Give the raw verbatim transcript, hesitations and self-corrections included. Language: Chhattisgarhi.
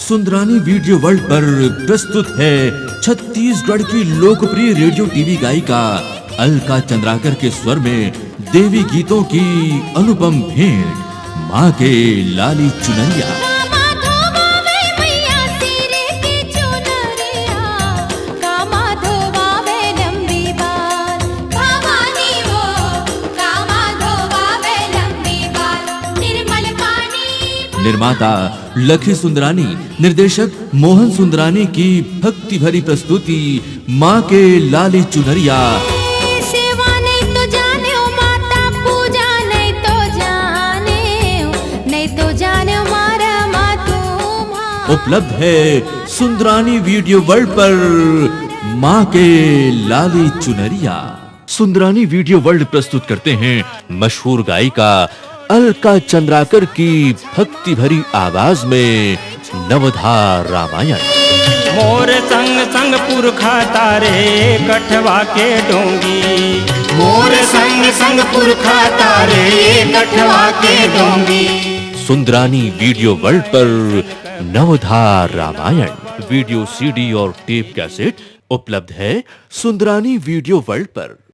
सुंदरानी वीडियो वर्ल्ड पर प्रस्तुत है छत्तीसगढ़ की लोकप्रिय रेडियो टीवी गायिका अलका चंद्राकर के स्वर में देवी गीतों की अनुपम भेंट, माँ के लाली चुनरिया। निर्माता लखी सुंदरानी, निर्देशक मोहन सुंदरानी की भक्ति भरी प्रस्तुति माँ के लाली चुनरिया। सेवा नहीं तो जाने हो माता, पूजा नहीं तो जाने हो, नहीं तो जाने हो मारा माँ तुम। उपलब्ध है सुंदरानी वीडियो वर्ल्ड पर माँ के लाली चुनरिया। सुंदरानी वीडियो वर्ल्ड प्रस्तुत करते हैं मशहूर गायिका अलका चंद्राकर की भक्ति भरी आवाज में नवधा रामायण। मोर संग संग पुरखा तारे कठवा के डोंगी। मोर संग संग पुरखा तारे कठवा के डोंगी। सुंदरानी वीडियो वर्ल्ड पर नवधा रामायण वीडियो सीडी और टेप कैसेट उपलब्ध है सुंदरानी वीडियो वर्ल्ड पर।